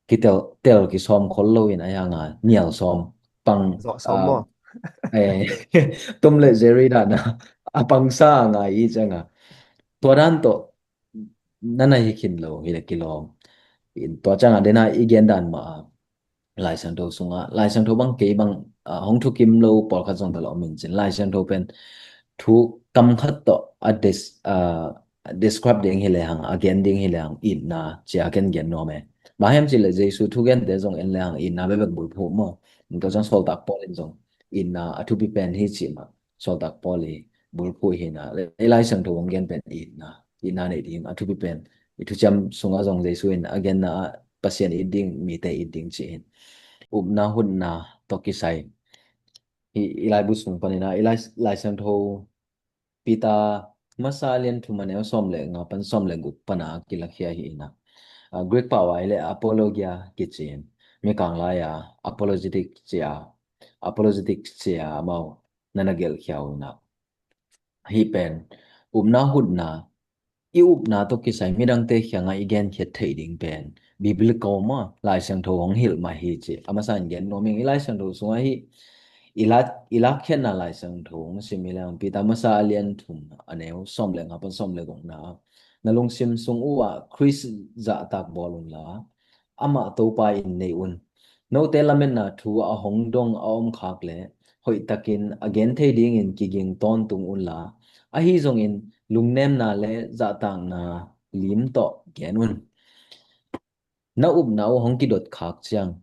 Kitel, tel kisawm khol lo in a hanga nial sawm pang, zawh sawm maw? Eh, Tom le Jerry dana a pangsa a ngai i cianga. Tua dan tawh nana hi khin lo hi le kilawm. In tua cianga dena i gen dan ma a Lai Siangtho sungah, Lai Siangtho bang kei bang, ah, hong thukim lo pawlkhat zong tala om in cin. Lai Siangtho pen thu kam khat tawh a des-, ah, describe ding hi lehang, a gen ding hi lehang, itna cia ken gen nuam e. Bang hiam cih leh Jesu thugente zong en lehang itna bekbek bulphuh maw? Tua ciang Sawltak Paul in zong itna a thupi pen hi cih mah. Sawltak Paul i bulphuh hina. I Lai Siangtho hong gen pen itna, itna neih ding a thupi pen. I thuciam sungah zong Jesu in a genna ah Pasian it ding, mite it ding ci in. Upna hutna tawh kisai. I, i laibu sung panina, i Lai, Lai Siangtho Peter masa lian thum a neu sawm le nga pan sawm le guk pana kilakhia hi ina. Ah, Greek pau ai le apologia kici in. Mikang lai-a apologetic cia, apologetic cia amau nana gelhkhia uh ina. Hih pen upna hutna, i upna tawh kisai midangte kiangah i genkhiat theih ding pen biblical maw, Lai Siangtho hong hilh mah hi ci. A masa in gen nuam ing, i Lai Siangtho sungah hih i lak, i lakkhiatna Lai Siangtho hong sim hi leng, Peter masa a lian thum a neu sawm le nga pan sawm le gukna, na lungsim sung uh ah Khrist zahtak bawl unla, amah Topa in nei un. Note lametna thu a hong dong a om khak le hoihtakin a gen thei dingin kiging tawntung unla, ahi zongin lungnemna le zahtakna lim tawh gen un. Na upna uh hong kidot khak ciang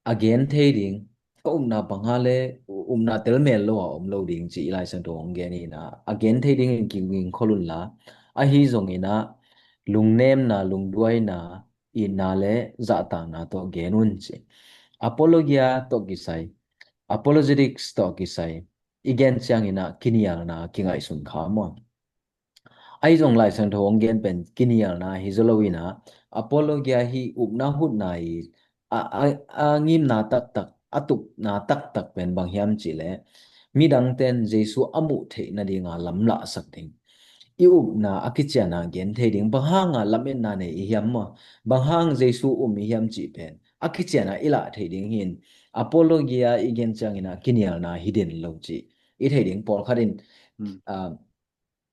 a gen thei ding, ka upna bang hang le, upna telmel lo a om lo ding ci i Lai Siangtho hong gen hi in ah, a gen thei dingin kiging khol un la, ahi zongin ah lungnemna, lungduaina, itna le zahtakna tawh gen un ci. Apologia tawh kisai, apologetics tawh kisai i gen ciangin ah kinialna kingaihsun kha maw? Ahi zong Lai Siangtho hong gen pen kinialna hi zaw lo in ah, apologia hi upna hutna i a, a, a ngimna taktak, a tupna taktak pen bang hiam cih leh midangte in Jesu a muh theih nadinga lamlahsak ding, i upna a kician a gen thei ding. Bang hanga lametna nei i hiam maw? Bang hang Jesu um i hiam cih pen a kician a i lah thei ding hi in, apologia i gen ciangin ah kinialna hi den lo cih i thei ding. Pawlkhat in, ah,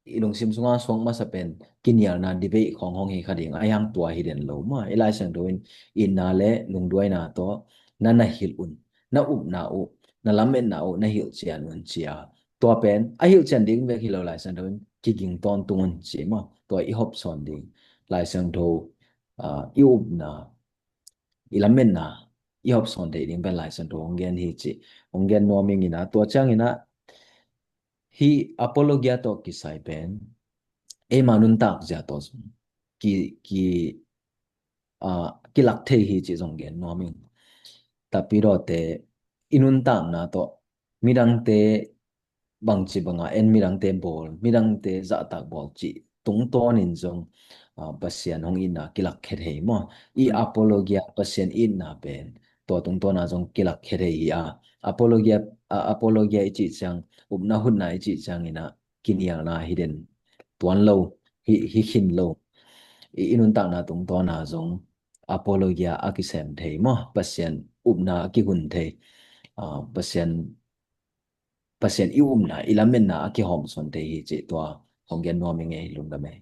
i lungsim sunga suak masa pen kinialna debate khawng hong hi kha ding, ahi hang tua hi den lo maw? I Lai Siangtho in itna le lungduaina tawh na na hilh un, na upna uh, na lametna uh na hilhcian un ci a, tua pen a hilhcian ding bek hi lo, Lai Siangtho in kiging tawntung un ci maw? Tua i hopsawn ding, Lai Siangtho, ah, i upna, i lametna i hopsawn theih ding pen Lai Siangtho hong gen hi ci hong gen nuam ing in ah, tua ciangin ah hih apologia tawh kisai pen eima nuntak zia tawh zong ki, ki, ah, kilak thei hi ci zong gen nuam ing. Tapidawte i nuntakna tawh midangte bangci banga en midangte bawl, midangte zahtak bawl cih tungtawnin zong, ah, Pasian hong itna kilak khe thei maw? I apologia, Pasian itna pen tua tungtawna zong kilak khe thei hi a, apologia, ah, apologia i cih ciang, upna hutna i cih ciangin ah kinialna hi den tuan lo, hi, hi khin lo. I, i nuntakna tungtawna zong apologia a kisem thei maw? Pasian upna a kihun thei, ah, Pasian, Pasian i upna, i lametna a kihawmsawn thei hi cih tua hong gen nuam ing ei, lungdam ei.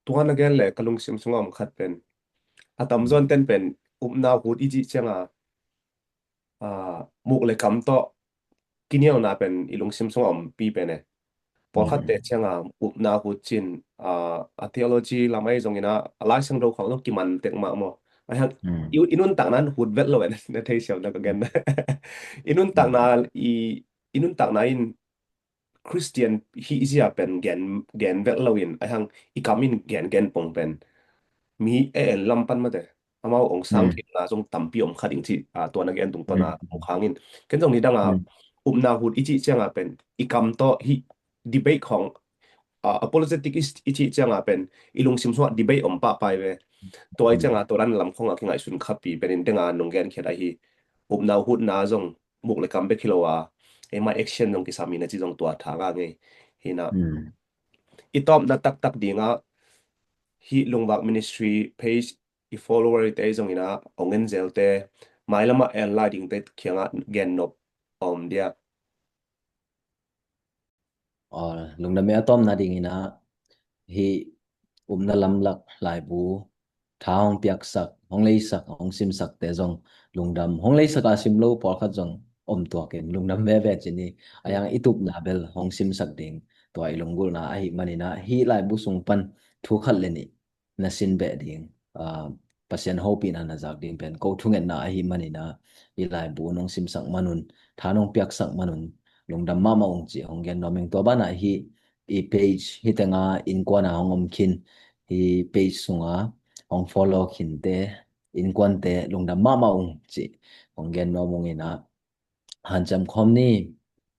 Tua na gen le ka lungsim sunga om khat pen, a tamzaw ten pen upna hut i cih cianga, ah, muk le kam tawh kinialna pen i lungsim sunga ompi pen e. Pawlkhatte cianga upna hut cin, ah, a theology lam ahi zongin ah, a Lai Siangtho khawng zong kiman tek mah maw? Ahi hang i, i nuntakna in hut vet lo e, na thei siam na ka gen. I nuntakna, i, i nuntakna in Christian hih zia pen gen, gen vet lo in, ahi hang i kam in gen, gen pong pen mi e en lam pan mate, amau ong sang theihna zong tampi om kha ding cih, ah, tua na gen tungtawna om khang in. Ken zong nidanga upna hut i cih cianga pen i kam tawh hih debate khawng, ah, apologetic i, i cih cianga pen i lungsim sungah debate om pahpai ve. Tua i cianga tua dan lam khawngah kingaihsun khapi pen in denga nong gen khiat ahi. Upna hutna zong muk le kam bek hi lo a, eima action zong kisam hi na ci zong tua tha nga ngei. Hi na, i tawpna taktak dinga hih Lungvak Ministry page i follower te zong ina, ong en zel te, mailamah en lai ding te kiangah gen nop om dia. Aw, lungdam e, a tawpna dingin ah hih upna lamlak laibu tha hong piaksak, hong leisak, hong simsakte zong lungdam. Hong leisak a sim lo pawlkhat zong om tuakin lungdam veve ci ni. A yang i tupna bel hong simsak ding tua i lunggulhna ahih manin ah hih laibu sung pan thu khat le nih na sin beh ding, ah, Pasian hopihna na zak ding pen ko thungetna ahih manin ah, i laibu nong simsak manun, tha nong piaksak manun, lungdam mahmah ung ci hong gen nuam ing. Tua banah hih i page hih tenga innkuan a hong om khin, hih page sunga hong follow khinte, innkuante lungdam mahmah ung ci hong gen nuam ung ina, hanciam khawm ni.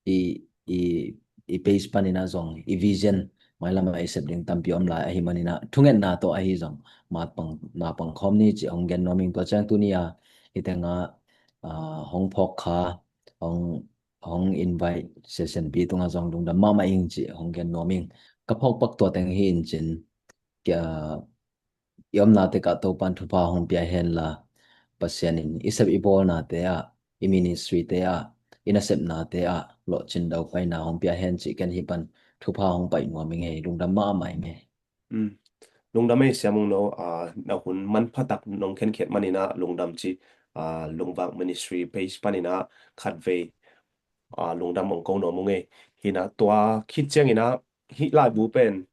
I, i, i page panin ah zong i vision mailamah i sep ding tampi om lai ahih manin ah thungetna tawh ahi zong mapang, mapang khawm ni ci hong gen nuam ing. Tua ciang tuni a hih tenga, ah, hong phawk kha, hong, hong invite session pi tungah zong lungdam mahmah ing ci hong gen nuam ing. Ka phawk pak tua teng hi in cin, kia, i omna tekah Topan thupha hong pia hen la, Pasian in i sep i bawlnate ah, i ministry te ah, i nasepnate ah lawhcin daupaina hong pia hen cih ken hih pan thupha hong paih nuam ing ei, lungdam mahmah ing ei. Lungdam ei Sia Mung No, ah, na hun manphatak nong khenkhiat manin ah lungdam ci, ah, Lungvak Ministry page panin ah khatvei, ah, lungdam ong ko nuam ung ei. Hi na, tua khit ciangin ah hih laibu pen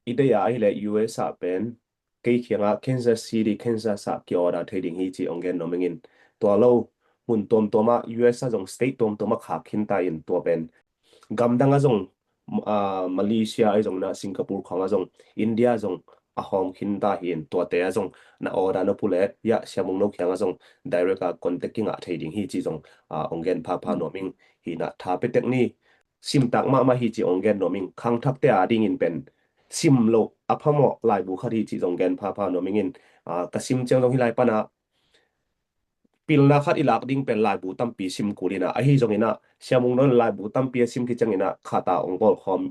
i deih a ahih leh U S ah pen kei kiangah Kansas City, Kansas ah ki-order thei ding hi ci ong gen nuam ing in. Tua lo, mun tuamtuam ah, U S a zong state tuamtuam ah khak khin ta in tua pen gamdang a zong, ah, Malaysia a zong na Singapore khawng a zong, India a zong a hawm khin ta hi in tuate a zong na order na pu le, ya, Sia Mung no kiang a zong direct a contact kingah thei ding hi ci zong, ah, ong gen phapha nuam ing. Hi na tha petek ni, simtak mahmah hi ci ong gen nuam ing. Khangthakte a dingin pen sim lo a phamawh laibu khat hi ci zong gen phapha nuam ing in, ah, ka sim ciang zong hi lai pan a pilna khat i lak ding pen laibu tampi sim kul in a, ahi zong in a, Sia Mung no in laibu tampi a sim khit ciang in a, khat a ong bawl khawm,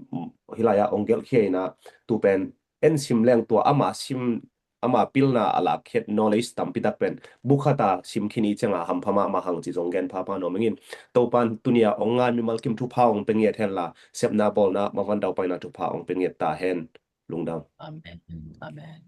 hi lai a ong gelh khia in a, tu pen en sim leng tua ama sim, ama pilna a lak khiat knowledge tampi tak pen bu khat a sim khin i ciang a hampha mahmah hang ci zong gen phapha nuam ing in. Topa'n tuni a ong ngai mimal kim thupha ong pia ngiat hen la, sepna bawlna, mavan daupaina thupha ong pia ngiat ta hen. Lungdam. Amen. Amen.